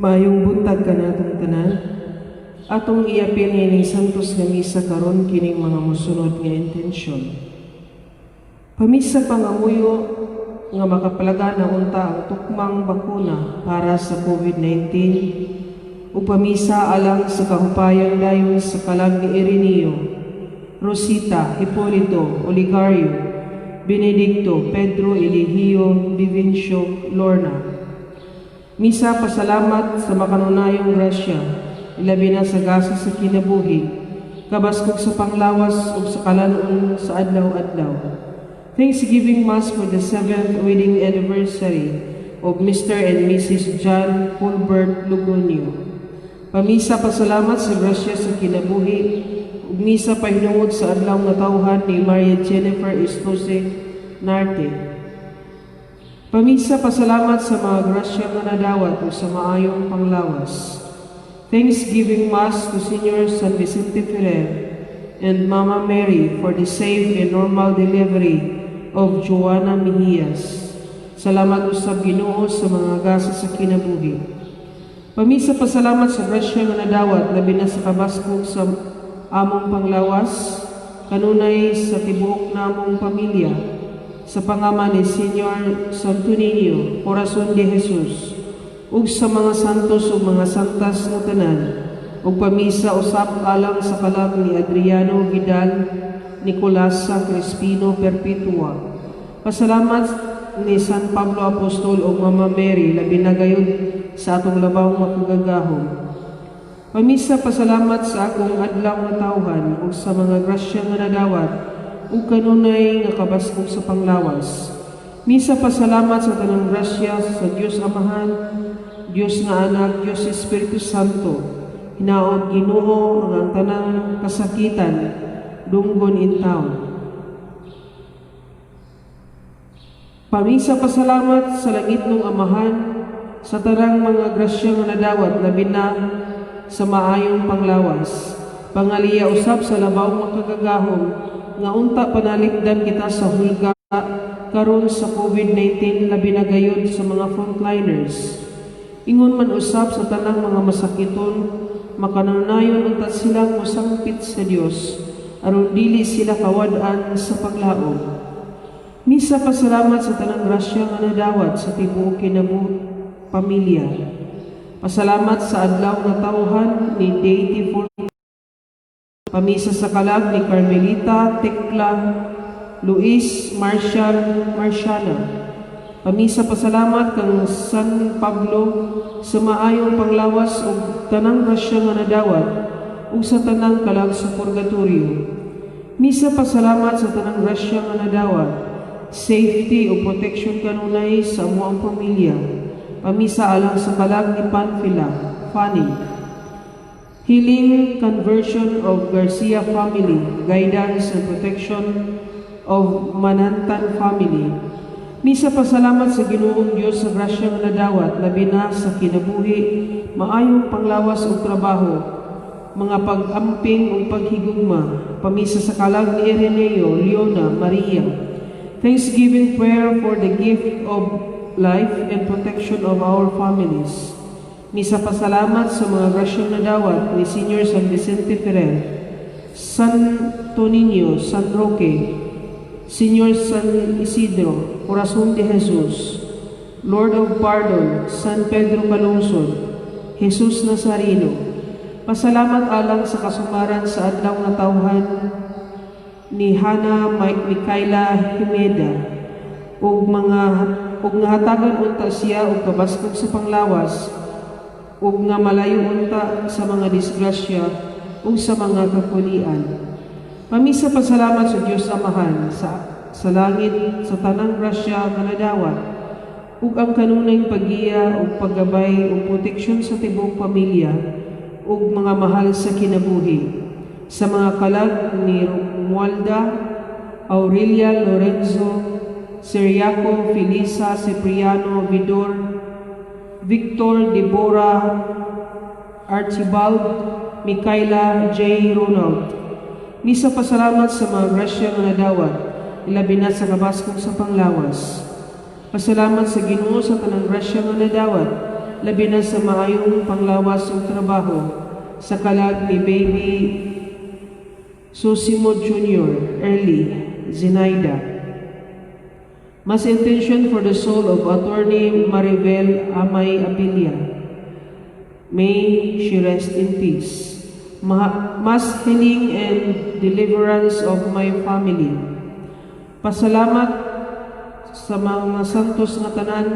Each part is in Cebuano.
Maayong buntag kanatong tanan. Atong iapil ining Santos nga Misa karon kining mga mosunod nga intensyon. Pamisa pangamuyo nga makapalagana unta ang tukmang bakuna para sa COVID-19 ug pamisa alang sa kahupayang dayon sa kalag ni Ireneo, Rosita, Hipolito, Oligario, Benedicto, Pedro, Eligio, Vivencio, Lorna. Misa pasalamat sa makanunayong grasya, ilabi na sa gasa sa kinabuhi, kabaskog sa panglawas ug sa kalanuon sa adlaw-adlaw. Thanksgiving Mass for the seventh wedding anniversary of Mr. and Mrs. John Colbert Lugonio. Pamisa pasalamat sa grasya sa kinabuhi ug misa pahinungod sa adlaw nga tawhan ni Maria Jennifer Estose Narte. Pamisa pasalamat sa mga grasya nga nadawat ug sa maayong panglawas. Thanksgiving Mass to Senior San Vicente Ferrer and Mama Mary for the safe and normal delivery of Joanna Mejias. Salamat usab, Ginoo, sa mga gasa sa kinabuhi. Pamisa pasalamat sa grasya nga nadawat, labi na sa kabaskog sa among panglawas, kanunay sa tibuok namong pamilya, sa pangama ni Senior Santo Niño, Corazon de Jesus, ug sa mga santos ug mga santas nga tanan, ug pamisa usab alang sa kalag ni Adriano Vidal, Nicolasa Crispino, Perpetua. Pasalamat ni San Pablo Apostol ug Mama Mary, labi na gayud sa atong Labaw Makagagahom. Pamisa pasalamat sa akong adlaw nga tawhan ug sa mga grasya nga nadawat ug kanunay nga kabaskog sa panglawas. Misa pasalamat sa tanang grasya sa Dios Amahan, Dios nga Anak, Dios Espiritu Santo. Hinaot, Ginoo, ang tanang kasakitan dunggon intawon. Pamisa pasalamat sa langitnong Amahan sa tanang mga grasya nga nadawat, labi na sa maayong panglawas. Pangaliya usab sa Labaw Makagagahom nga unta panalipdan kita sa hulga karon sa COVID-19, labi na gayud sa mga frontliners. Ingon man usab sa tanang mga masakiton, makanunayon unta silang mosangpit sa Dios aron dili sila kawad-an sa paglaom. Misa pasalamat sa tanang grasya nga nadawat sa tibuok kinabuhi pamilya. Pasalamat sa adlaw nga tawhan ni Deity for. Pamisa sa kalag ni Carmelita, Tekla, Luis, Marshall, Marciana. Pamisa pasalamat kang San Pablo sa maayong panglawas ug tanang grasya nga nadawat ug sa tanang kalag sa purgatorio. Misa pasalamat sa tanang grasya nga nadawat, safety ug protection kanunay sa amoang pamilya. Pamisa alang sa kalag ni Panfila, Fanny. Healing, conversion of Garcia family, guidance and protection of Manantan family. Misa pasalamat sa Ginoong Dios sa grasya nga nadawat, labi na sa kinabuhi, maayong panglawas ug trabaho, mga pag-amping ug paghigugma. Pamisa sa kalag ni Ireneo, Leona, Maria. Thanksgiving prayer for the gift of life and protection of our families. Misa pasalamat sa mga grasyang nadawat ni Senior San Vicente Ferrer, Santo Niño, San Roque, Senior San Isidro, Corazon de Jesus, Lord of Pardon, San Pedro Calungsod, Jesus Nazareno. Pasalamat alang sa kasumaran sa adlaw nga tawhan ni Hana Mikaela Himeda ug mga ug nga hatagan unta siya og kabaskog sa panglawas ug nga malayo unta sa mga disgrasya ug sa mga kakulian. Pamisa pasalamat sa Dios Amahan sa langit sa tanang grasya nga nadawat ug ang kanunayng paggiya ug paggabay ug proteksyon sa tibuok pamilya ug mga mahal sa kinabuhi. Sa mga kalag ni Romualda, Aurelia, Lorenzo, Siriaco, Felisa, Cipriano, Vidor, Victor, Deborah, Archibald, Micaela, J. Ronald. Misa pasalamat sa mga grasya nga nadawat, ilabi na sa kabaskog sa panglawas. Pasalamat sa Ginoo sa tanang grasya nga nadawat, labi na sa maayong panglawas ug trabaho sa kalag ni Baby Susimo Jr., Early, Zenaida. Mass intention for the soul of Attorney Maribel Amay Abilia. May she rest in peace. Mass healing and deliverance of my family. Pasalamat sa mga santos nga tanan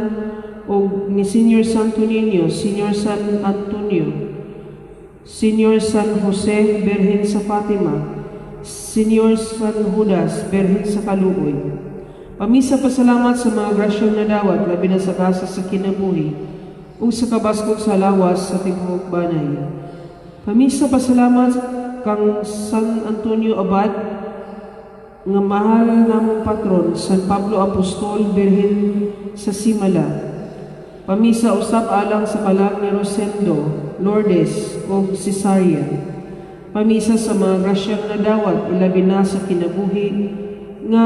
ug ni Senior Santo Niño, Senior San Antonio, Senior San Jose Birhen sa Fatima, Senior San Judas Birhen sa Kaluoy. Pamisa pasalamat sa mga grasyang nadawat, labi na sa gasa sa kinabuhi ug sa kabaskog sa lawas sa tibuok banay. Pamisa pasalamat kang San Antonio Abad nga mahal namong patron, San Pablo Apostol Birhen sa Simala. Pamisa usab alang sa kalag ni Rosendo, Lourdes ug Cesaria. Pamisa sa mga grasyang nadawat, ilabi na sa kinabuhi nga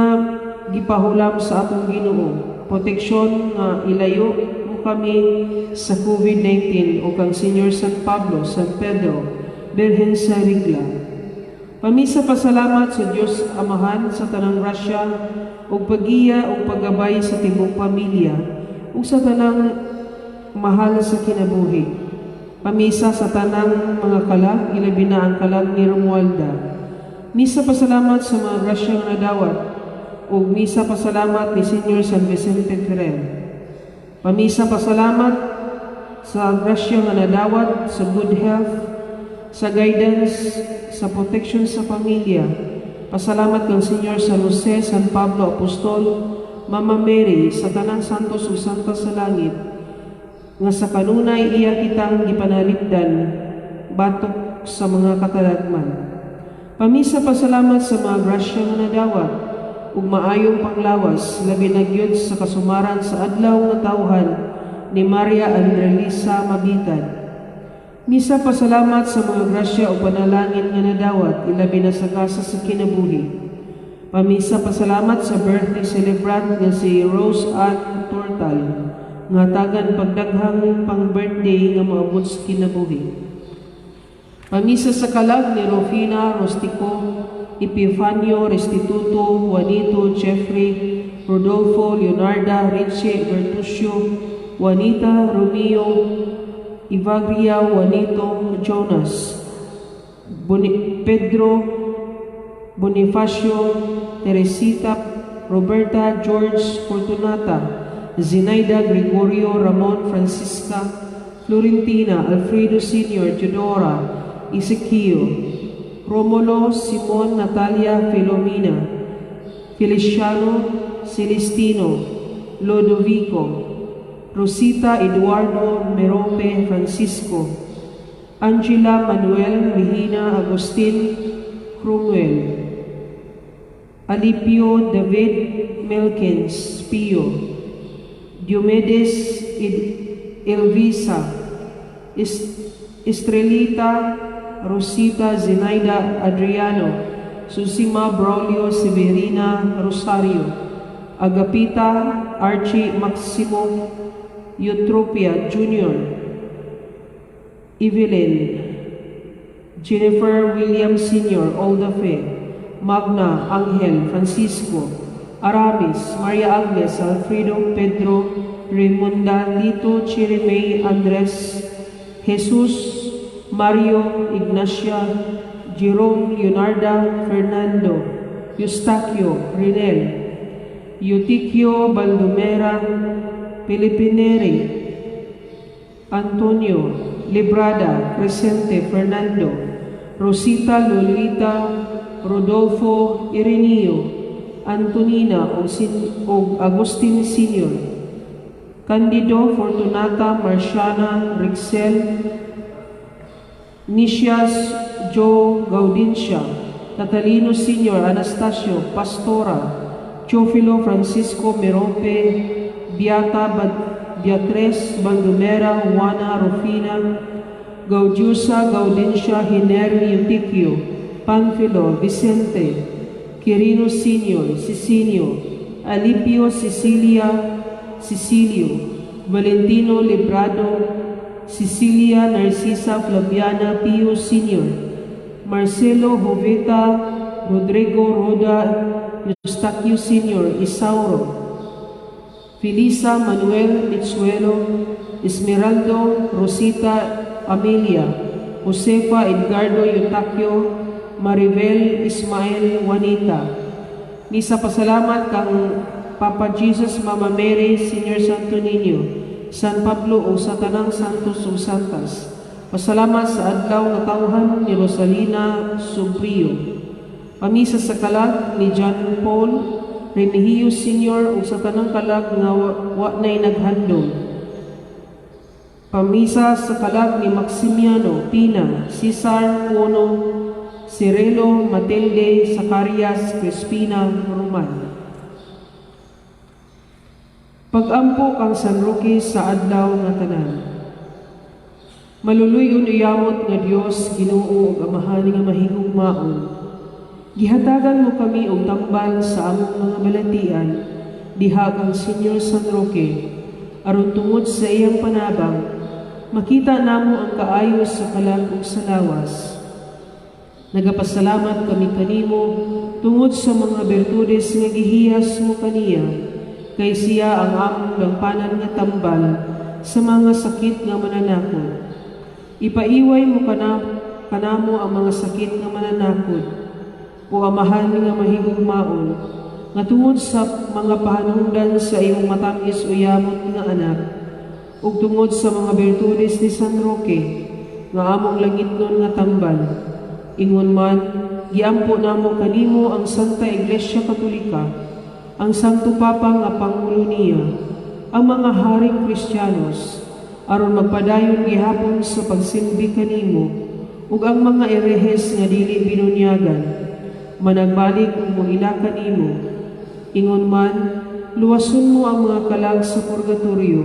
gipahulam sa atong Ginoo. Proteksyon nga ilayo mo kami sa COVID-19 o kang Senior San Pablo, San Pedro, Birhen sa Rigla. Pamisa pasalamat sa Dios Amahan sa tanang grasya ug paggiya ug paggabay sa tibuok pamilya ug sa tanang mahal sa kinabuhi. Pamisa sa tanang mga kalag, ilabi na ang kalag ni Romualda. Misa pasalamat sa mga grasyang nadawat ug misa pasalamat ni Senior San Vicente Ferrer. Pamisa pasalamat sa grasya nga nadawat, sa good health, sa guidance, sa protection sa pamilya. Pasalamat kang Senior San Jose, San Pablo Apostol, Mama Mary, sa tanang santos ug santa sa langit, nga sa kanunay iya kitang gipanalipdan batok sa mga katalagman. Pamisa pasalamat sa mga grasya nga nadawat ug maayong panglawas, labi na gyud sa kasumaran sa adlaw nga tawhan ni Maria Andrelisa Mabitad. Misa pasalamat sa mga grasya o panalangin nga nadawat, ilabi na sa gasa sa kinabuhi. Pamisa pasalamat sa birthday celebrant nga si Rose Ann Tortal, nga tagan pagdaghang pang birthday nga moabot sa kinabuhi. Pamisa sa kalag ni Rufina Rostico, Epifanio, Restituto, Juanito, Jeffrey, Rodolfo, Leonarda, Richie, Bertuccio, Juanita, Romeo, Evagria, Juanito, Jonas, Pedro, Bonifacio, Teresita, Roberta, George, Fortunata, Zenaida, Gregorio, Ramon, Francisca, Florentina, Alfredo Sr., Teodora, Ezequiel, Romulo, Simon, Natalia, Filomena, Feliciano, Celestino, Lodovico, Rosita, Eduardo, Merope, Francisco, Angela, Manuel, Regina, Agustin, Cromwell, Alipio, David, Melkins, Pio, Diomedes, Elvisa, Estrelita, Rosita, Zenaida, Adriano, Susima, Braulio, Severina, Rosario, Agapita, Archie, Maximo, Eutropia Jr., Evelyn, Jennifer Williams Sr., Oldafe, Magna, Angel, Francisco, Aramis, Maria Agnes, Alfredo, Pedro, Raymunda, Lito, Chirimay, Andres, Jesus, Mario, Ignacia, Jerome, Leonarda, Fernando, Eustaquio, Renel, Eutiquio, Baldomera, Pilipineri, Antonio, Librada, Crescente, Fernando, Rosita, Lolita, Rodolfo, Ireneo, Antonina o Agustin Sr., Candido, Fortunata, Marciana, Rixel, Nicias, Joe, Gaudencia, Catalino Sr., Anastasio, Pastora, Teofilo, Francisco, Merope, Beata, Beatriz, Baldomera, Juana, Rufina, Gaudiosa, Gaudencia, Hiner, Eutiquio, Panfilo, Vicente, Quirino Sr., Sisinio, Alipio, Cecilia, Cecilio, Valentino, Librado, Cecilia Narcisa Flaviana Pio Sr., Marcelo Joveta Rodrigo Roda Eustaquio Sr., Isauro, Felisa Manuel Mitsuelo, Esmeraldo Rosita Amelia, Josefa Edgardo Eustaquio, Maribel Ismael Juanita. Misa pasalamat kang Papa Jesus, Mama Mary, Senior Santo Niño, San Pablo ug sa tanang santos ug santas. Pasalamat sa adlaw nga tawhan ni Rosalina Subrio. Pamisa sa kalag ni John Paul Remigio Sr. ug sa tanang kalag nga wa na'y naghandom. Pamisa sa kalag ni Maximiano Pina, Cesar Puno, Cirilo, Matilde, Zacarias, Crispina, Roman. Pagampo kang San Roque sa adlaw nga tanan. Maluluy-on uyamot nga Dios, Ginoo ug Amahan nga mahigugmaon. Gihatagan mo kami og tambal sa among mga balatian diha kang Senyor San Roque, aron tungod sa iyang panabang makita namo ang kaayo sa kalag ug sa lawas. Nagapasalamat kami kanimo tungod sa mga bertudes nga gihiyas mo kaniya, kay siya ang among gampanan nga tambal sa mga sakit nga mananakod. Ipaiway mo kanamo ang mga sakit nga mananakod, o Amahan nga mahigugmaon, nga tungod sa mga pahanungdan sa imong matamis o yamot nga anak, ug tungod sa mga bertudes ni San Roque, nga among langitnon nga tambal. Ingon man, giampo namo kanimo ang Santa Iglesia Katolika, ang Santo Papa nga Pangulo niya, ang mga haring Kristiyanos, aron magpadayon gihapon sa pagsilbi kanimo, ug ang mga erehes nga dili binunyagan, managbalik ug moila kanimo. Ingon man, luwason mo ang mga kalag sa purgatorio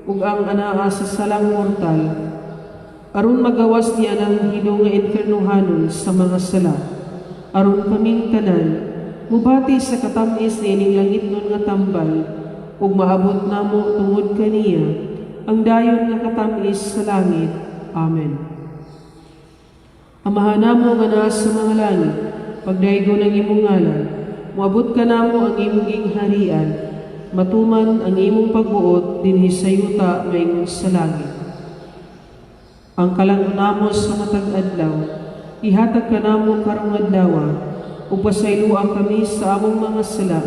ug ang anaa sa salang mortal, aron magawas niya ng hilo nga infernohanon sa mga sala, aron kaming tanan mubati sa katamis niining langitnon nga tambal ug maabot namo tungod kaniya ang dayon nga katamis sa langit. Amen. Amahan namo nga naa sa mga langit, pagdaygon ang imong ngalan, moabot kanamo ang imong gingharian, matuman ang imong pagbuot dinhi sa yuta maingon sa langit. Ang kalan-on namo sa matag adlaw, ihatag kanamo karong adlaw, ug pasayloa kami sa among mga sala,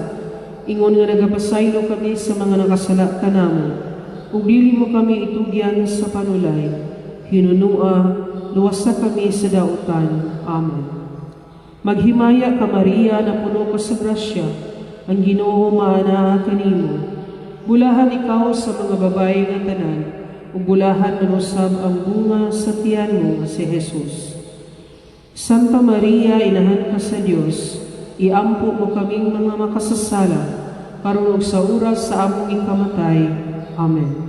ingon nga nagapasaylo kami sa mga nakasala kanamo, ug dili mo kami itugyan sa panulay, hinunoa, luwasa kami sa dautan. Amen. Maghimaya ka, Maria, na puno ka sa grasya, ang Ginoo maanaa kanimo. Bulahan ikaw sa mga babae nga tanan, ug bulahan man usab ang bunga sa tiyan mo nga si Jesus. Santa Maria, Inahan ka sa Dios, iampo mo kaming mga makasasala, karon ug sa oras sa among ikamatay. Amen.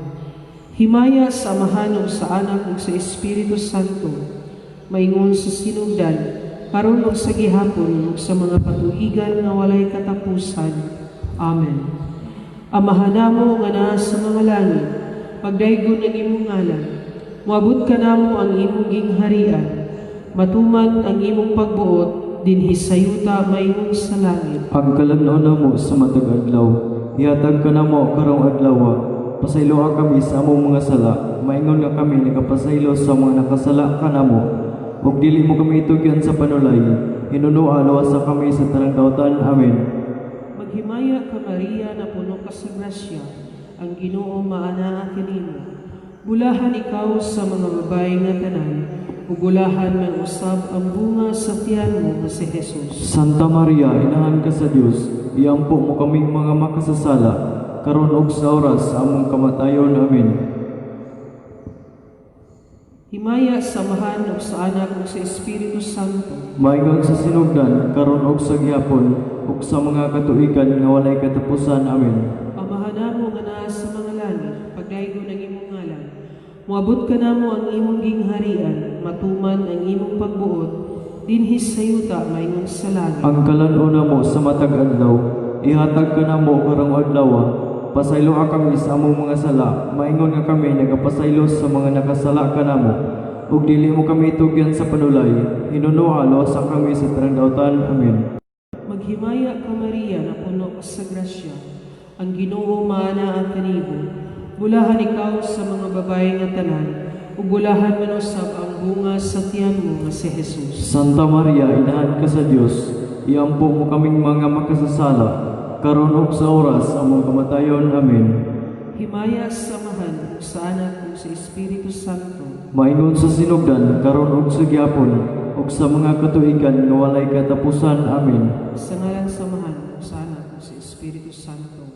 Himaya sa Amahan ug sa Anak ug sa Espiritu Santo, maingon sa sinugdan, karon ug sa gihapon ug sa mga katuigan nga walay katapusan. Amen. Amahan namo nga naa sa mga langit, pagdaygon ang imong ngalan, moabot kanamo ang imong gingharian, matuman ang imong pagbuot dinhi sa yuta maingon sa langit. Ang kalan-on namo sa matag adlaw, ihatag kanamo karong adlaw. Pasayloa kami sa among mga sala, maingon nga kami nagapasaylo sa mga nakasala kanamo. Ug dili mo kami itugyan sa panulay, hinunoa luwasa kami sa tanang dautan. Amen. Maghimaya ka, Maria, na puno ka sa grasya, ang Ginoo maanaa kanimo. Bulahan ikaw sa mga babae nga tanan, ug bulahan man usab ang bunga sa tiyan mo nga si Jesus. Santa Maria, Inahan ka sa Dios, iampo mo kaming mga makasasala, karon ug sa oras sa among kamatayon. Amen. Himaya sa Amahan ug sa Anak ug sa Espiritu Santo. Maingon sa sinugdan, karon ug sa gihapon, ug sa mga katuigan nga walay katapusan. Amen. Amahan namo nga naa sa mga langit, pagdaygon ang imong ngalan. Moabot kanamo ang imong gingharian, matuman ang imong pagbuot dinhi sa yuta maingon sa langit. Ang kalan-on namo sa matag adlaw, ihatag kanamo karong adlaw. Pasayloa kami sa among mga sala, maingon nga kami nagapasaylo sa mga nakasala kanamo. Ug dili mo kami itugyan sa panulay, hinunoa luwasa kami sa tanang dautan. Amen. Maghimaya ka Maria, napuno ka sa grasya. Ang Ginoo maanaa kanimo. Bulahan ikaw sa mga babae nga tanan, ug bulahan man usab ang bunga sa tiyan mo nga si Jesus. Santa Maria, inahan ka sa Dios, iampo mo kaming mga makasasala, karon ug sa oras among kamatayon. Amen. Himaya sa Amahan, ug sa Anak, ug sa Espiritu Santo. Maingon sa sinugdan, karon ug sa gyapon, ug sa mga katuigan nga walay katapusan. Amen. Sa ngalan sa Amahan, ug sa Anak, ug sa Espiritu Santo.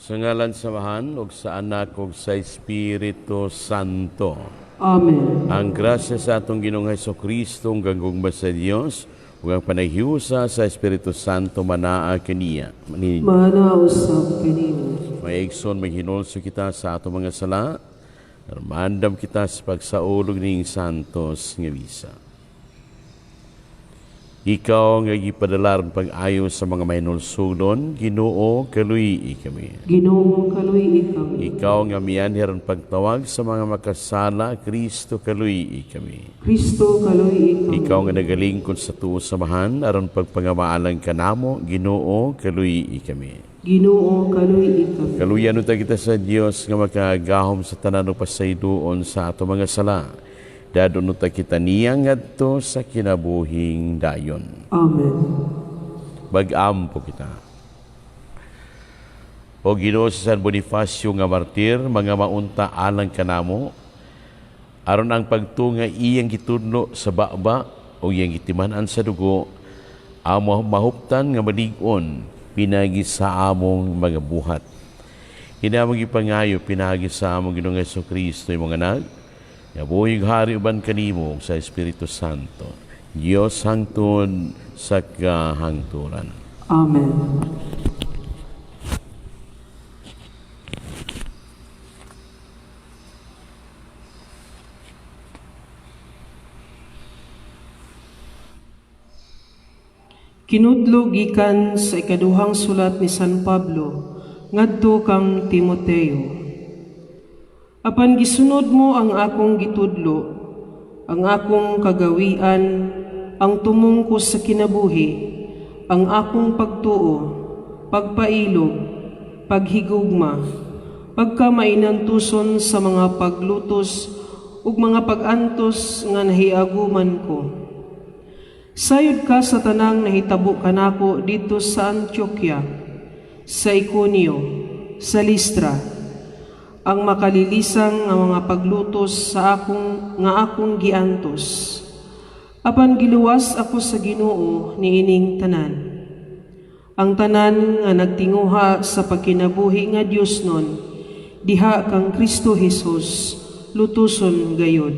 Sa ngalan sa Amahan, ug sa Anak, ug sa Espiritu Santo. Amen. Ang grasya sa atong Ginoong Hesus Kristo, ang gagugma sa Dios, ug ang panaghiusa sa Espiritu Santo manaa kaniya. Maana usab kanimo. May igsoon, maghinulso kita sa atong mga sala, mandam kita sa pagsaulog ning santos nga misa. Ikaw nga gipadalaran pag-ayo sa mga mahinulsudon, Ginoo, kaluyi kami. Ginoo, kaluy kami. Ikaw nga mianhi pagtawag sa mga makasala, Kristo, kaluyi kami. Kristo, kaluy kami. Ikaw nga nagalingkod sa tuo samahan, aron pagpangamaalang kanamo, Ginoo, kaluyi kami. Ginoo, kaluy kami. Kaluyan unta kita sa Dios nga makagahom sa tanan ug pasayloon sa ato mga sala. Dadon unta kita niya ngadto sa kinabuhing dayon. Amen. Mag-ampo kita. O Ginoo sa San Bonifacio nga martir, mga maunta alang kanamo, aron ang pagtunga iyang gitudlo sa baba o iyang gitiman-an sa dugo, amo mahuptan nga malig-on pinagi sa among mga buhat. Kinamang ipangayo pinagi sa among Ginoong Kristo imong anak, nga buhi ug hari uban kanimo sa Espiritu Santo. Dios hangtod sa kahangturan. Amen. Kinudlo gikan sa ikaduhang sulat ni San Pablo ngadto kang Timoteo. Apan gisunod mo ang akong gitudlo, ang akong kagawian, ang tumong ko sa kinabuhi, ang akong pagtuo, pagpailog, paghigugma, pagkamainantuson sa mga paglutos ug mga pag-antos nga nahiaguman ko. Sayod ka sa tanang nahitabo kanako dito sa Antioquia, sa Iconio, sa Listra, ang makalilisang nga mga paglutos sa akong nga akong giantos. Apan giluwas ako sa Ginoo niining tanan. Ang tanan nga nagtinguha sa pagkinabuhi nga Diosnon diha kang Kristo Jesus lutuson gayod.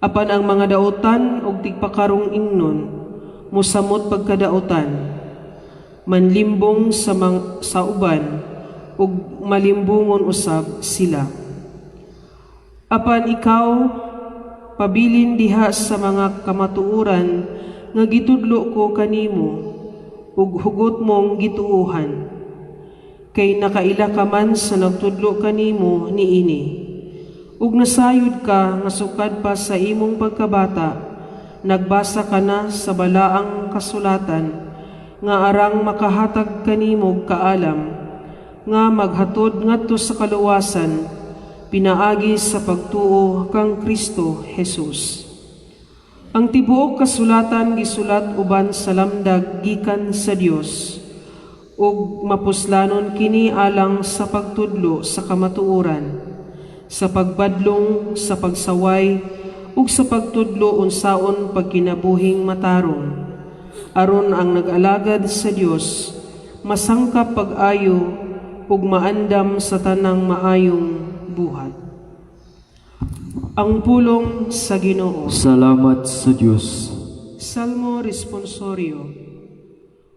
Apan ang mga dautan og tigpakarong ingnon mosamot pagkadautan, manlimbong sa uban ug malimbungon usab sila. Apan ikaw, pabilin diha sa mga kamatuoran nga gitudlo ko kanimo ug hugot mong gituohan, kay nakaila ka man sa nagtudlo kanimo niini. Ug nasayod ka nga sukad pa sa imong pagkabata, nagbasa ka na sa balaang kasulatan nga arang makahatag kanimo og kaalam nga maghatod ngadto sa kaluwasan pinaagi sa pagtuo kang Kristo Jesus. Ang tibuok kasulatan gisulat uban sa lamdag gikan sa Dios, ug mapuslanon kini alang sa pagtudlo sa kamatuoran, sa pagbadlong, sa pagsaway, ug sa pagtudlo unsaon pagkinabuhing matarong, aron ang nag-alagad sa Dios masangkap pag-ayo ug maandam sa tanang maayong buhat. Ang pulong sa Ginoo. Salamat sa Dios. Salmo Responsorio.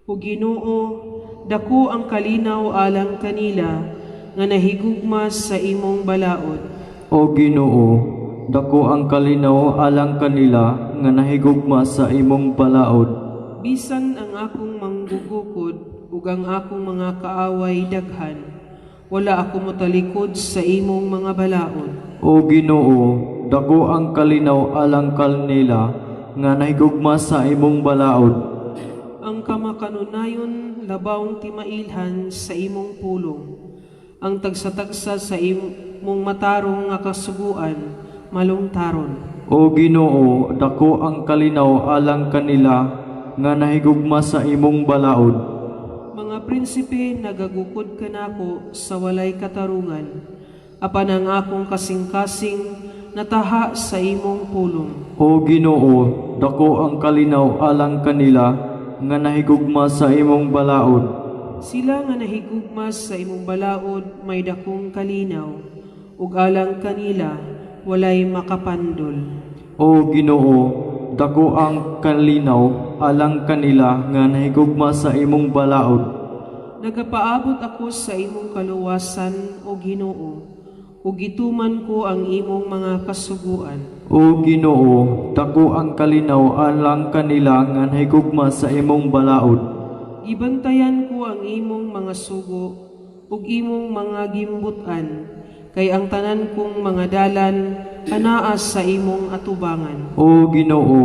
O Ginoo, dako ang kalinaw alang kanila nga nahigugma sa imong balaod. O Ginoo, dako ang kalinaw alang kanila nga nahigugma sa imong balaod. Bisan ang akong manggugukod ug ang akong mga kaaway daghan, wala ako motalikod sa imong mga balaod. O Ginoo, dako ang kalinaw alang kanila nga nahigugma sa imong balaod. Ang kamakanunayon labawng timailhan sa imong pulong. Ang tagsa-tagsa sa imong matarong nga kasuguan malungtaron. O Ginoo, dako ang kalinaw alang kanila nga nahigugma sa imong balaod. Mga prinsipe nagagukod kanako sa walay katarungan, apan ang akong kasing-kasing nataha sa imong pulong. O Ginoo, dako ang kalinaw alang kanila nga nahigugma sa imong balaod. Sila nga nahigugma sa imong balaod may dakong kalinaw, ug alang kanila walay makapandol. O Ginoo, dako ang kalinaw alang kanila nga nahigugma sa imong balaod. Nagapaabot ako sa imong kaluwasan, O Ginoo, ug gituman ko ang imong mga kasuguan. O Ginoo, dako ang kalinaw alang kanila nga nahigugma sa imong balaod. Gibantayan ko ang imong mga sugo ug imong mga gimbut-an, kay ang tanan kong mga dalan anaa sa imong atubangan. O Ginoo,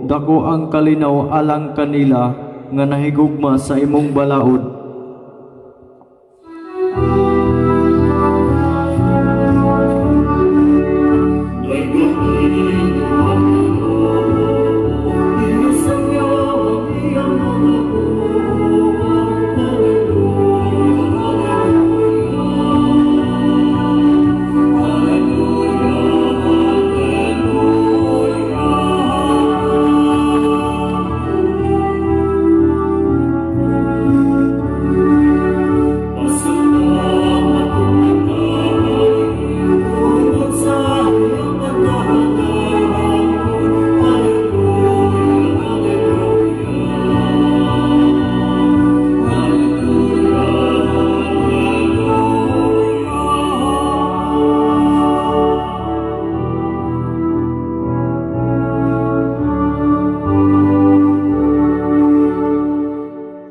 dako ang kalinaw alang kanila nga nahigugma sa imong balaod.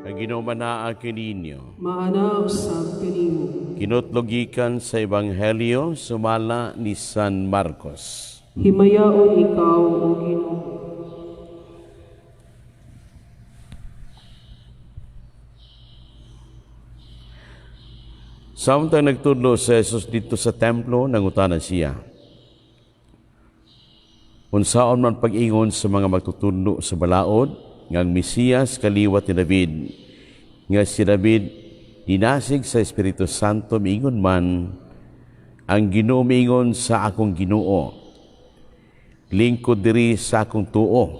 Ang Ginoo manaa kininyo. Maana usab kanimo. Kinutlo gikan sa Ebanghelyo sumala ni San Marcos. Himayaon ikaw, O Ginoo. Samtang nagtudlo si Jesus didto sa templo, nangutana siya: "Unsaon man pag-ingon sa mga magtutudlo sa balaod nga ang Mesiyas kaliwat ni David, nga si David Dinasig sa Espiritu Santo miingon man, ang Ginoo miingon sa akong Ginoo, lingkod diri sa akong tuo,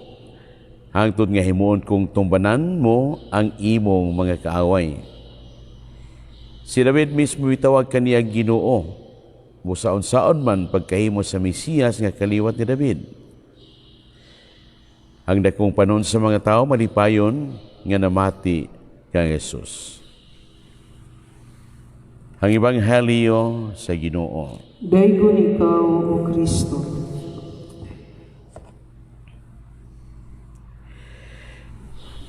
hangtod nga himuon kong tumbanan mo ang imong mga kaaway. Si David mismo mitawag kaniya Ginoo, busa unsaon man pagkahimo sa Mesiyas nga kaliwat ni David? Ang dakong panon sa mga tao malipayon nga namati kang Jesus. Ang Ebanghelyo sa Ginoo. Daygon ikaw, O Kristo.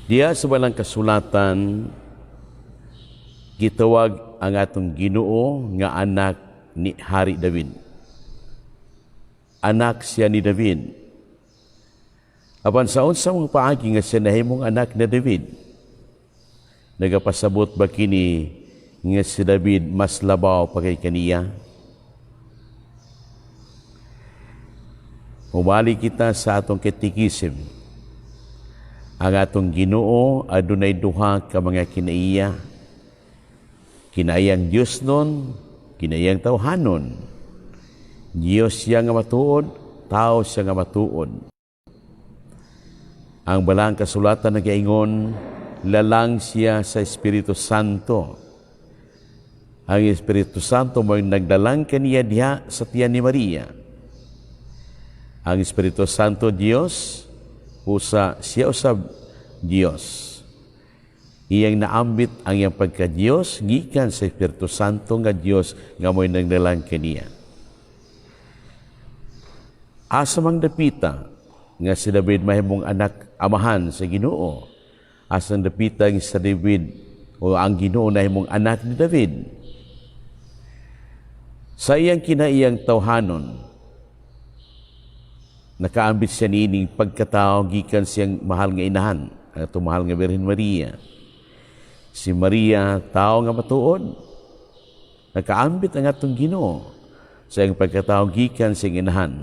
Diya sa balang kasulatan, gitawag ang atong Ginoo nga anak ni Hari David. Anak siya ni David. Apan sa unsa mga paagi nga siya nahimong anak ni David? Nagapasabot ba kini nga si David mas labaw pa kay kaniya? Mubalik kita sa atong katikisim. Ang atong Ginoo adunay duha ka mga kinaiya. Kinaiyang Dios nun, kinaiyang tawhanon. Dios siya nga matuod, tao siya nga matuod. Ang balang kasulatan nagaingon, lalang siya sa Espiritu Santo. Ang Espiritu Santo mo'y nagdalang kaniya diha sa tiyan ni Maria. Ang Espiritu Santo Dios, usa siya usab Dios. Iyang naambit ang iyang pagka-Dios gikan sa Espiritu Santo nga Dios nga mo'y nagdalang kaniya. Asa mang dapita nga si David mahimong anak amahan sa Ginoo? Asa ang dapita nga si David o ang Ginoo nahimong anak ni David? Sa iyang kinaiyang tawhanon, nakaambit siya niining pagkatao gikan siyang mahal nga inahan, ang atong mahal nga Birhen Maria. Si Maria, tao nga matuod, nakaambit ang atong Ginoo sa iyang pagkatao gikan siyang inahan.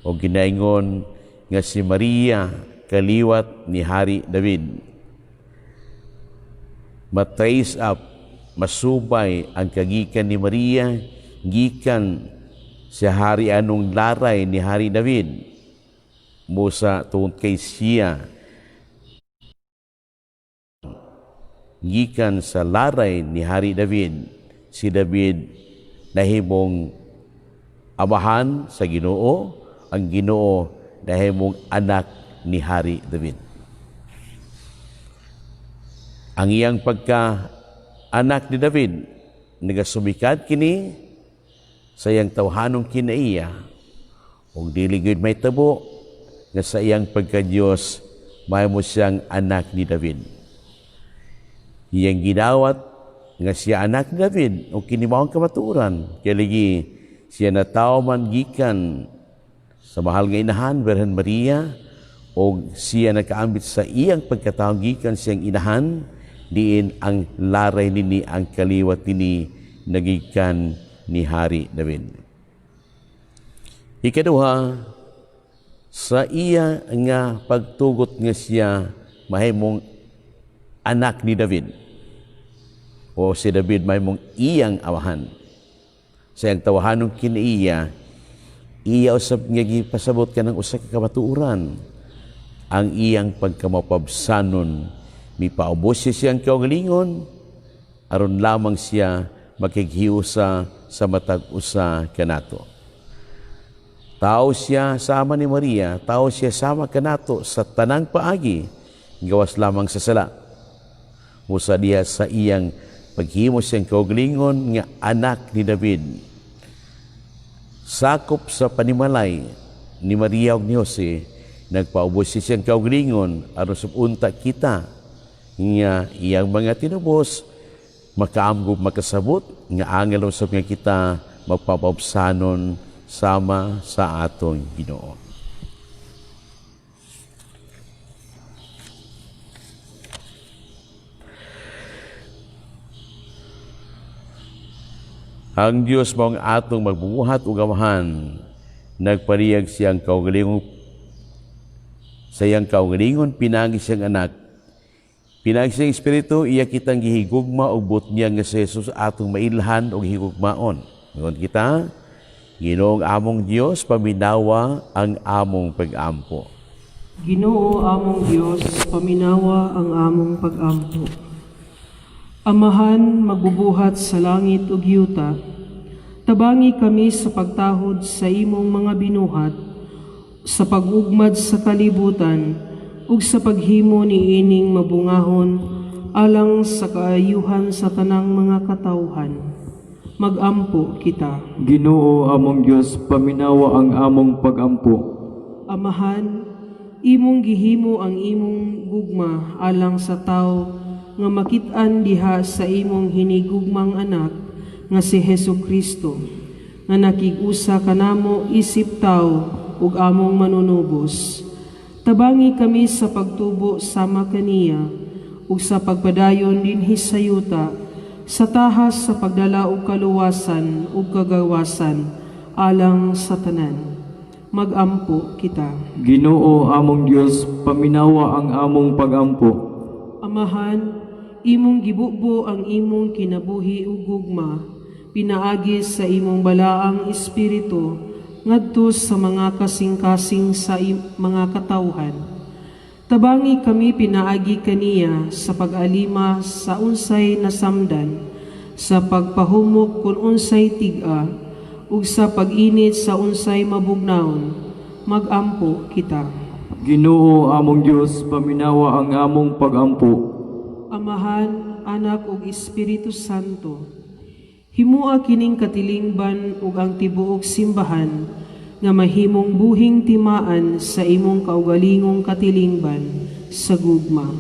O ginaingon nga si Maria kaliwat ni Hari David. Ma-trace up, masubay ang kagikan ni Maria gikan sa hari anong laray ni Hari David. Musa tungod kay siya gikan sa laray ni Hari David, si David nahimong amahan sa Ginoo, ang Ginoo nahimong anak ni Hari David. Ang iyang pagka anak ni David nagasumikad kini sa iyang tawhanong kinaiya, ug dili gyud may tabo nga sa iyang pagka-Dios mahimo siyang anak ni David. Iyang gidawat nga siya anak ni David o kini mao ang kamatuoran. Kaya lagi siya natawo man gikan sa mahal nga inahan, Birhen Maria, o siya nakaambit sa iyang pagkatao gikan siyang inahan, diin ang laray nini, ang kaliwat nini, nagikan ni Hari David. Ikaduha, sa iya nga pagtugot nga siya mahimong anak ni David, o si David mahimong iyang amahan. Sa iyang tawahanong kiniiya, iya usab nga gipasabot ka ng usa ka kamatuoran. Ang iyang pagkamapabsanon, mipaubos siya siyang kaugalingon, aron lamang siya makighiusa sa matag usa kanato. Tao siya sama ni Maria, tao siya sama kanato sa tanang paagi, gawas lamang sa sala. Musa diha sa iyang paghimo siyang kaugalingon nga anak ni David. Sakop sa panimalay ni Maria ug ni Jose, nagpaubos siya siyang kaugalingon aron unta kita nga iyang mga tinubos makaamgob makasabot nga angel usab nga kita magpapaubsanon sama sa atong Ginoo. Ang Dios mao ang atong magbubuhat ug amahan, nagpariyag siyang kaugalingon sa iyang kaugalingon pinagi siyang anak, Pinaagi sa Espiritu, iya kitang gihigugma og buot niya nga si Jesus atong mailhan og higugmaon. Ingon kita, Ginoong among Dios, paminawa ang among pag-ampo. Ginoo among Dios, paminawa ang among pag-ampo. Amahan, magbubuhat sa langit ug yuta, tabangi kami sa pagtahod sa imong mga binuhat, sa pag-ugmad sa kalibutan, ug sa paghimo niining mabungahon alang sa kaayuhan sa tanang mga katawhan. Magampo kita. Ginoo among Dios, paminawa ang among pagampo. Amahan, imong gihimo ang imong gugma alang sa tawo nga makit-an diha sa imong hinigugmang anak nga si Hesus Kristo nga nakig-usa kanamo isip tawo ug among manunubos. Tabangi kami sa pagtubo sama kaniya ug sa pagpadayon dinhi sa yuta sa tahas sa pagdala og kaluwasan ug kagawasan alang sa tanan. Magampo kita. Ginoo among Dios, paminawa ang among pagampo. Amahan, imong gibubo ang imong kinabuhi ug gugma, pinaagi sa imong balaang espiritu ngadto sa mga kasing-kasing sa mga katawhan. Tabangi kami pinaagi kaniya sa pag-alima sa unsay nasamdan, sa pagpahumok kung unsay tig-a, ug sa pag-init sa unsay mabugnawon. Magampo kita. Ginoo among Dios, paminawa ang among pagampo. Amahan, Anak ug Espiritu Santo. Himua kining katilingban ug ang tibuok simbahan nga mahimong buhing timaan sa imong kaugalingong katilingban sa gugma.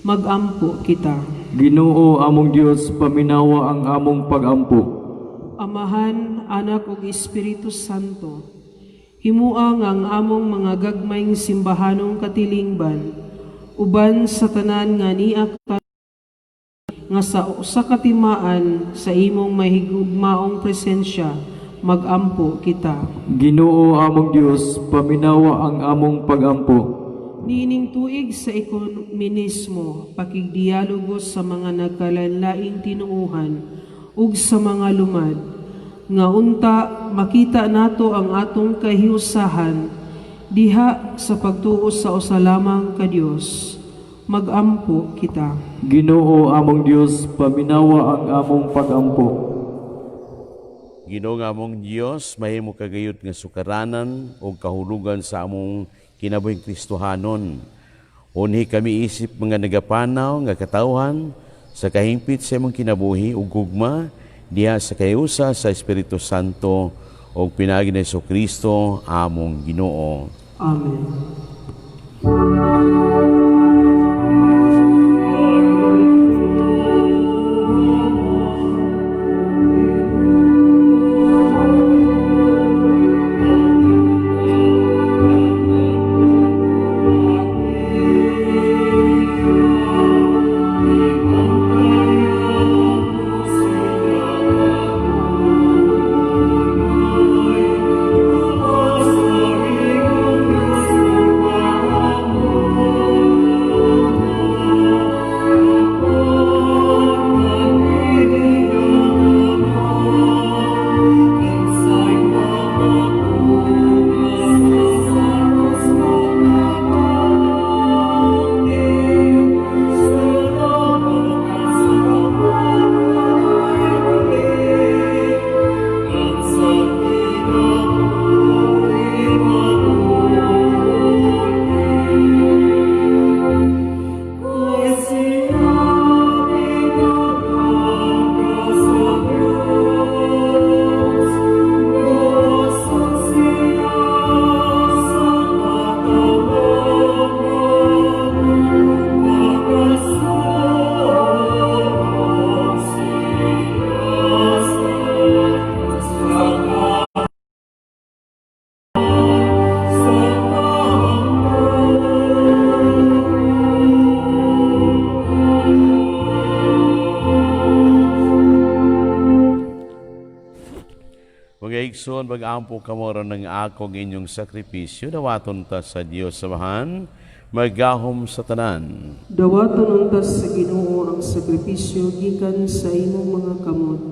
Magampo kita. Ginoo among Dios, paminawa ang among pagampo. Amahan, Anak ug Espiritu Santo. Himua nga ang among mga gagmayng simbahanong katilingban uban sa tanan nga niya nga sa usa ka timaan sa imong mahigugmaong presensya. Magampo kita. Ginoo among Dios, paminawa ang among pagampo. Niining tuig sa ekumenismo, pakigdialogo sa mga nagkalainlaing tinuohan ug sa mga lumad, nga unta makita nato ang atong kahiusahan diha sa pagtuo sa usa lamang ka Dios. Magampo kita. Ginoo among Dios, paminawa ang among pagampo. Ginoo nga among Dios, mahimo kagayod nga sukaranan o kahulugan sa among kinabuhing Kristohanon. Unhi kami isip mga nagapanaw nga katawhan sa kahimpit sa imong kinabuhi ug gugma diha sa kahiusa sa Espiritu Santo ug pinaagi ni Kristo among Ginoo. Amen. Mga igsoon, mag-ampo kamo aron ang akong inyong sakripisyo, dawaton ta sa Dios Amahan. Magahom sa tanan. Dawaton unta sa Ginoo ang sakripisyo gikan sa imong mga kamot,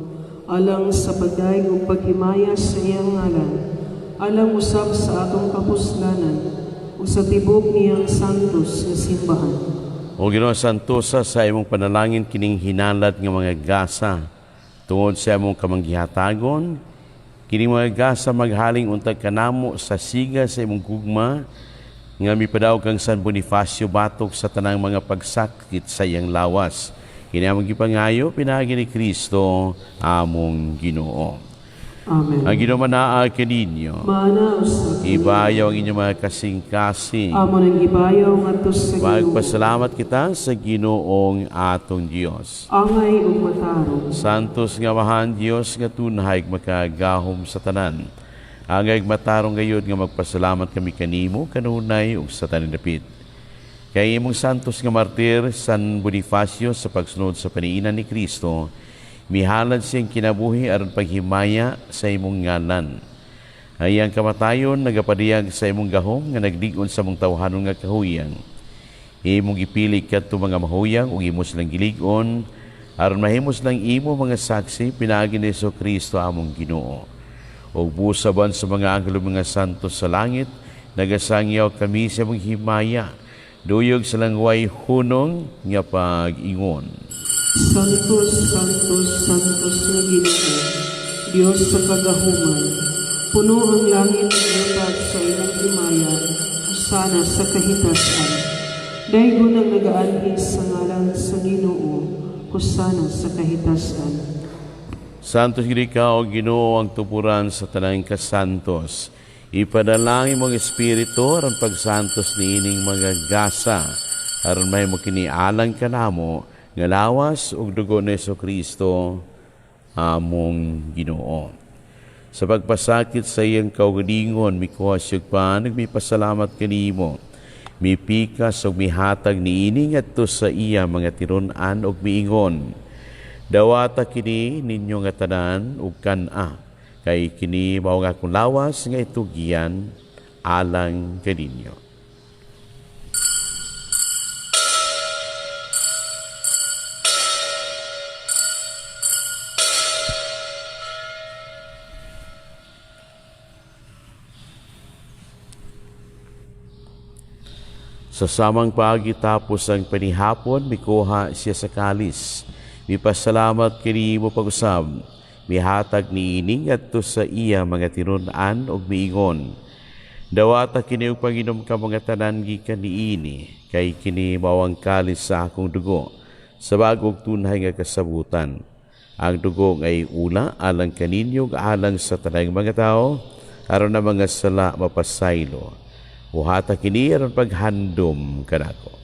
alang sa pagdayeg ug paghimaya sa iyang ngalan, alang usab sa atong kapuslanan ug sa tibok niyang santos nga simbahan. O Ginoo, santosa sa imong panalangin kining hinalad nga mga gasa tungod sa imong kamanggihatagon, kining mga gasa maghaling untag kanamo sa siga sa imong gugma nga mipadaog kang San Bonifacio batok sa tanang mga pagsakit sa iyang lawas. Kini among gipangayo pinaagi ni Kristo among Ginoo. Amen. Ang Ginoo manaa kaninyo. Maana usab kaniyo. Ibayaw ang inyong mga kasing-kasing. Amo nang gibayaw ngadto sa Ginoo. Magpasalamat kita sa Ginoong atong Dios. Angay ug matarong. Santos nga Amahan, Dios nga tunhay makagahom sa tanan. Angay matarong gayud nga magpasalamat kami kanimo kanunay ug sa tanan dapit. Kay imong santos nga martir San Bonifacio sa pagsunod sa paniinan ni Kristo, mihalad siyang kinabuhi aron paghimaya sa imong ngalan. Ang iyang kamatayon nagapadiyag sa imong gahom nga naglig-on sa imong tawhanon nga kahuyang. Imong gipili kadto mga mahuyang ug imo silang gilig-on aron mahimo silang imo mga saksi pinaagi ni Kristo among Ginoo. Ug busaban sa mga anghel ug mga santos sa langit, nagasangyaw kami sa imong himaya, duyog sa langway hunong nga pag-ingon. Santos, Santos, Santos nga Ginoo, Dios sa kagahuman, puno ang langit ug yuta sa imong himaya, hosana sa kahitasan. Daygon ang nagaanhi sa ngalan sa Ginoo, hosana sa kahitasan. Santos gid ikaw, Ginoo, ang tuburan sa tanang kasantos. Ipadalangin mong Espiritu aron pagsantos niining mga gasa aron mahimo kini alang kanamo nga lawas ug dugo ni Kristo among Ginoo. Sa pagpasakit sa iyang kaugalingon, mikuha siya pan, nagmipasalamat kanimo. Mipikas ug mihatag niini ngadto sa iya mga tiron-an ug miingon. Dawata kini ninyo nga tanan ug kan-a, kay kini mao nga akong lawas nga itugyan alang kaninyo. Sa samang paagi tapos ang panihapon, mikuha siya sa kalis. Mipasalamat kanimo pag-usab. Mihatag niini ngadto sa iya mga tinun-an ug miingon. Dawata kini ug panginom ka mga tanan gikan niini, kay kini mao ang kalis sa akong dugo, sa bag-ong tunhay nga kasabutan. Ang dugo ngay ula alang kaninyo ug alang sa tanang mga tao, aron ang mga sala mapasaylo. Buhata kini aron paghandom kanako.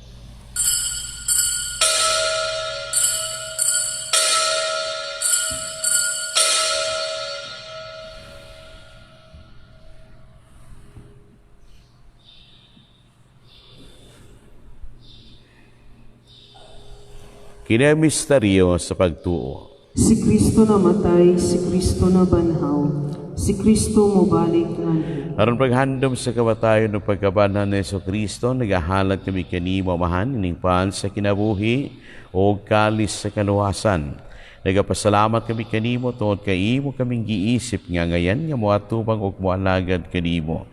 Kini ang misteryo sa pagtuo. Si Kristo namatay, si Kristo nabanhaw, si Kristo mobalik nganhi. Aron paghandom sa kamatayon ug pagkabanhaw ni Kristo, nagahalad kami kanimo, Amahan, ining pan sa kinabuhi o kalis sa kaluwasan. Nagapasalamat kami kanimo tungod kay imo kaming giisip nga ngayan nga moatubang ug moalagad kanimo.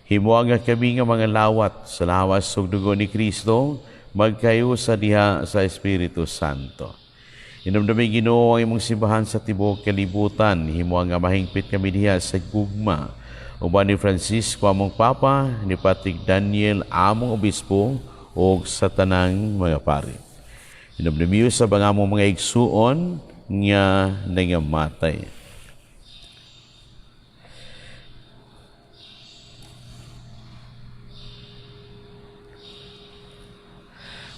Himoa nga kami nga mga lawat sa lawas ug dugo ni Kristo, magkayusa diha sa Espiritu Santo. Hinumdumi, Ginoo, ang imong simbahan sa tibuok kalibutan. Himoa nga mahingpit kami diha sa gugma. Uban ni Francisco among Papa, ni Patrick Daniel among Obispo, ug sa tanang mga pari. Hinumdumi sa ang among mga igsuon nga nangamatay.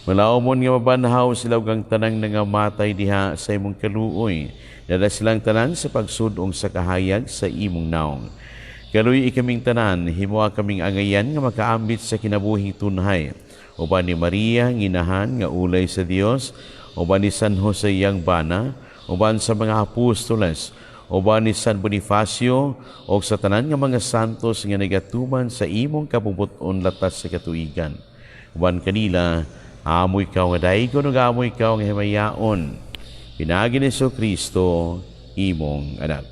Malawmon nga mabanhaw sila ug ang tanang nangamatay diha sa imong kaluoy. Dala silang tanan sa pagsudong sa kahayag sa imong naong. Kaluy kaming tanan, himoa kaming angayan nga makaambit sa kinabuhing tunhay. Uban ni Maria, nginahan nga ulay sa Dios, uban ni San Jose iyang bana, uban sa mga apostoles, uban ni San Bonifacio, o sa tanan nga mga santos nga nagatuman sa imong kabubut-on latas sa katuigan. Uban kanila, amo ikaw nga daygon ug amo ikaw nga himayaon. Pinaagi ni Kristo, imong anak.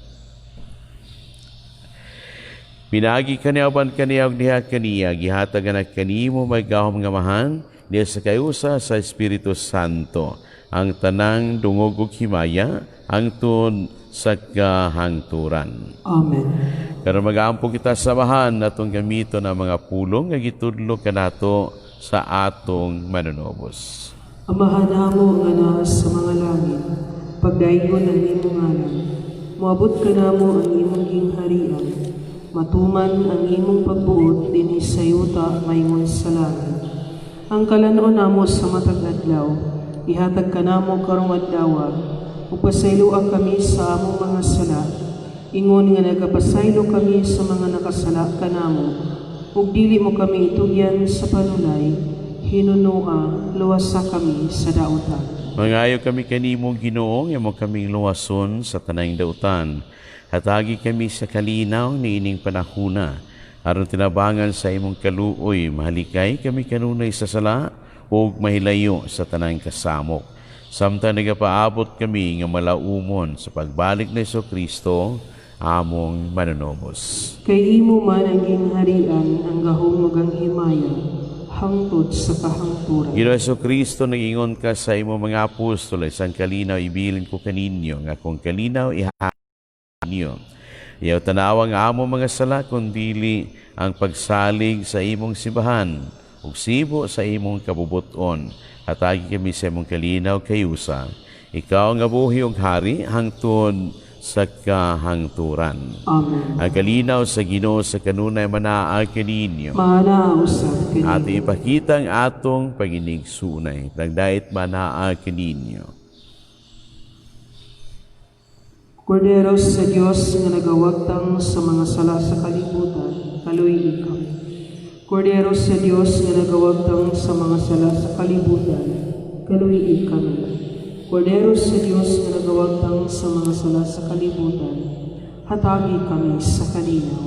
Pinaagi kaniya uban kaniya ug diha kaniya, gihatag na kanimo maygahom nga Amahan, diha sa kayusa sa Espiritu Santo, ang tanang dungog ug himaya hangtod sa kahangturan. Amen. Karon magaampo kita sa Amahan atong gamiton ang mga pulong nga gitudlo kanato sa atong manunobos. Amahan namo nga naa sa mga langit, pagdaygon ang imong ngalan. Moabot kanamo ang imong gingharian. Matuman ang imong pagbuot dinhi sa yuta maingon sa langit. Ang kalan-on namo sa matag adlaw, ihatag kanamo karong adlaw, ug pasayloa kami sa among mga sala, ingon nga nagapasaylo kami sa mga nakasala kanamo, ug dili mo kami itugyan sa panulay, hinunoa, luwasa kami sa dautan. Mangayo kami kanimo, Ginoo, nga imo kaming luwason sa tanang dautan. Hatagi kami sa kalinaw niining panahuna, aron tinabangan sa imong kaluoy, mahalikay kami kanunay sa sala ug mahilayo sa tanang kasamok. Samtang nagapaabot kami nga malaumon sa pagbalik ni Kristo, among manunobos. Kay imo man ang gingharian, ang gahom ug ang himaya, hangtod sa kahangturan. Ginoo Kristo, nag-ingon ka sa imong mga apostol, isang kalinaw ibilin ko kaninyo, nga kung kalinaw iha ninyo. Iyaw tanawa ang among mga sala, kundili ang pagsalig sa imong simbahan, ug sibo sa imong kabubuton. Hatagi kami sa imong kalinaw kayusa. Ikaw nga buhi ug hari hangtod sa kahangturan. Amen. Ang kalinaw sa Ginoo sa kanunay manaa kaninyo. Maanaa usab kanimo. At ipakita ang atong paginigsunay. Nagdait manaa kaninyo. Kordero sa Dios nga nagawagtang sa mga sala sa kalibutan, kaluy kami. Kordero sa Dios nga nagawagtang sa mga sala sa kalibutan, kaluy kami. Kordero sa Dios nga nagawagtang sa mga sala sa kalibutan, hatagi kami sa kalinaw.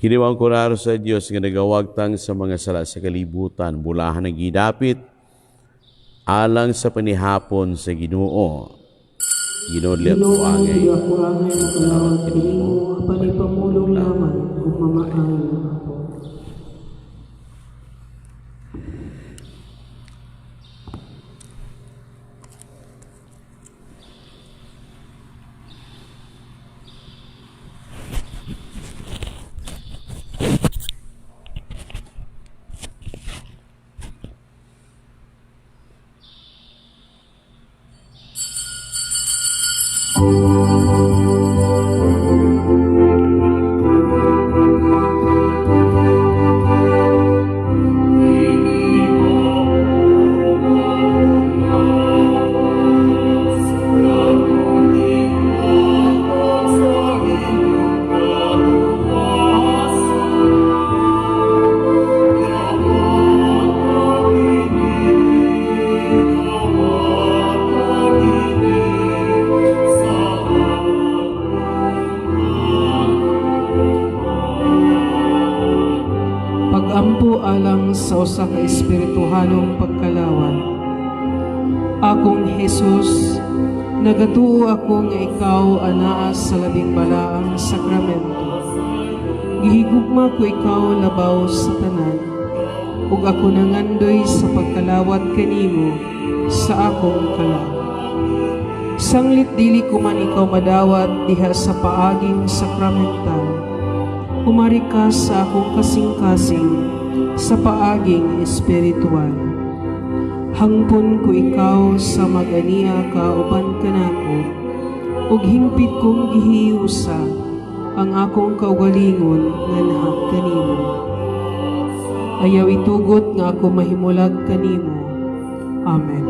Kini ang kordero sa Dios nga nagawagtang sa mga sala sa kalibutan, bulahan ang gidapit alang sa panihapon sa Ginoo. Ginoo dili ako Ginoo, angay. dili ako angay makalawat kanimo, apan ipamulong lamang ug mamaayo ako. Pagampo alang sa usa ka espirituhanong pagkalawat. Akong Hesus, nagatuo ako nga ikaw anaa sa labing balaang sakramento. Gihigugma ko ikaw labaw sa tanan, ug ako nangandoy sa pagkalawat kanimo sa akong kalag. Sanglit dili ko man ikaw madawat diha sa paaging sakramental, umari ka sa akong kasing-kasing sa paaging espiritual. Hangpon ko ikaw sa mag-ania ka uban kanako, ug hingpit kong gihiusa ang akong kaugalingon nganha kanimo. Ayaw itugot nga ako mahimulag kanimo. Amen.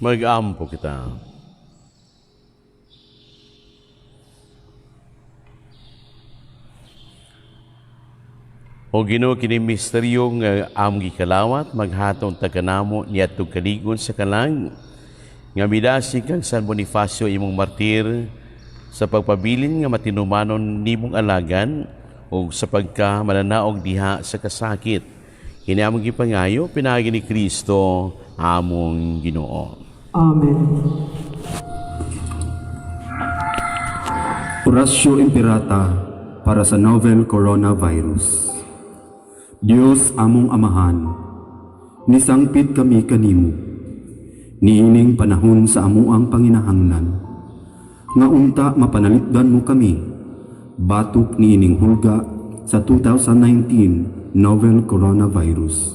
Mag-ampo kita. O Ginoo, kini misteryo nga among gikalawat maghatong ta kanamo niadtong kaligon sa kalag nga midasig kang San Bonifacio, imong martir, sa pagpabilin nga matinumanon nimong alagan ug sa pagka mananaog diha sa kasakit. Kini among gipangayo pinaagi ni Kristo among Ginoo. Amen. Oratio Imperata para sa novel coronavirus. Dios among Amahan, nisangpit kami kanimo niining panahon sa amuang panginahanglan, nga unta mapanalipdan mo kami batok niining hulga sa 2019 novel coronavirus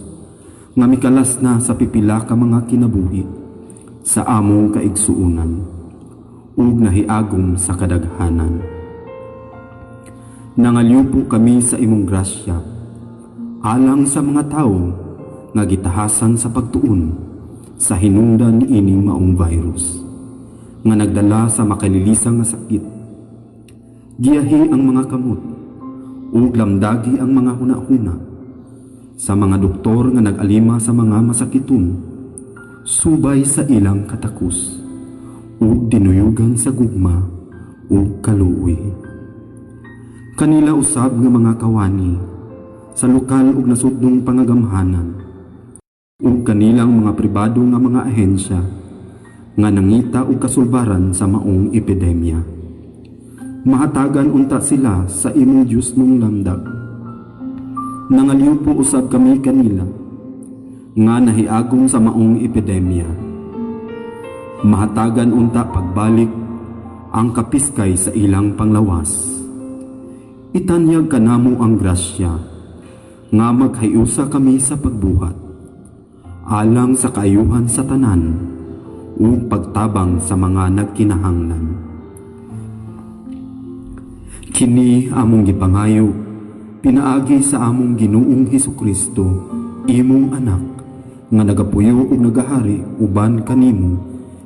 nga mikalas na sa pipila ka mga kinabuhi sa among kaigsuunan ug nahiagom sa kadaghanan. Nangalyupo kami sa imong grasya alang sa mga tawo nga gitahasan sa pagtuon sa hinungdan niining maong virus nga nagdala sa makalilisang nga sakit. Giyahi ang mga kamot ug lamdagi ang mga hunahuna sa mga doktor nga nag-alima sa mga masakiton subay sa ilang katakos ug dinuyugan sa gugma ug kaluoy. Kanila usab nga mga kawani sa lokal ug nasudnong pangagamhanan ug kanilang mga pribado nga mga ahensya nga nangita og kasulbaran sa maong epidemya. Mahatagan unta sila sa imong Diyosnong lamdag. Nangalyupo usab kami kanila nga nahiagom sa maong epidemya. Mahatagan unta pagbalik ang kapiskay sa ilang panglawas. Itanyag kanamo ang grasya nga maghiusa kami sa pagbuhat alang sa kaayuhan sa tanan ug pagtabang sa mga nagkinahanglan. Kini among gipangayo pinaagi sa among Ginoong Hesukristo, imong anak, nga nagapuyo ug nagahari uban kanimo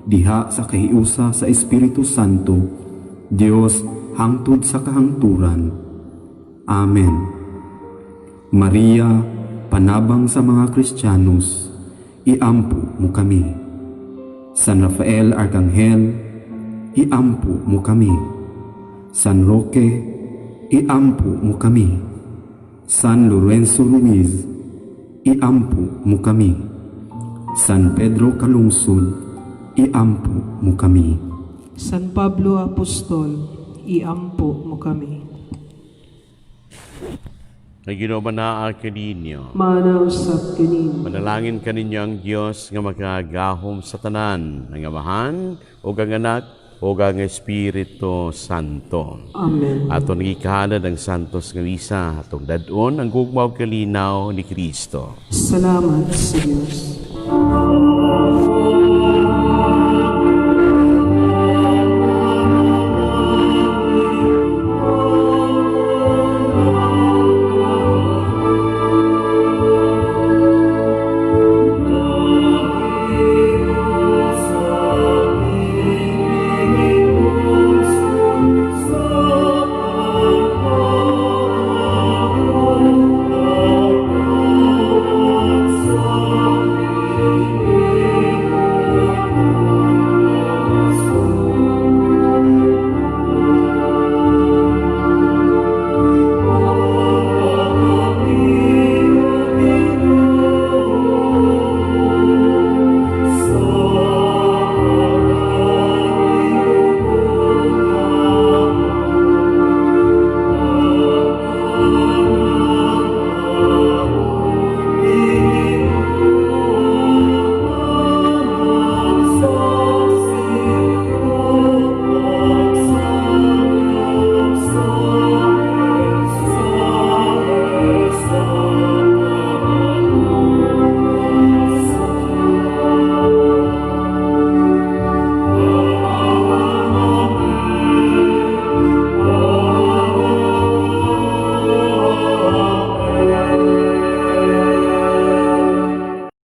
diha sa kahiusa sa Espiritu Santo, Dios, hangtod sa kahangturan. Amen. Maria, panabang sa mga Kristiyanos, iampo mo kami. San Rafael Arkanghel, iampo mo kami. San Roque, iampo mo kami. San Lorenzo Ruiz, iampo mo kami. San Pedro Calungsod, iampo mo kami. San Pablo Apostol, iampo mo kami. Ang Ginoo manaa kaninyo. Maana usab kanimo. Manalangin kaninyo ang Dios nga makagahom sa tanan, ang Amahan, ug ang Anak, ug ang Espiritu Santo. Amen. Ato nagikahalad ang Santos nga Misa, atong dad-on ang gugma ug kalinaw ni Kristo. Salamat sa Dios.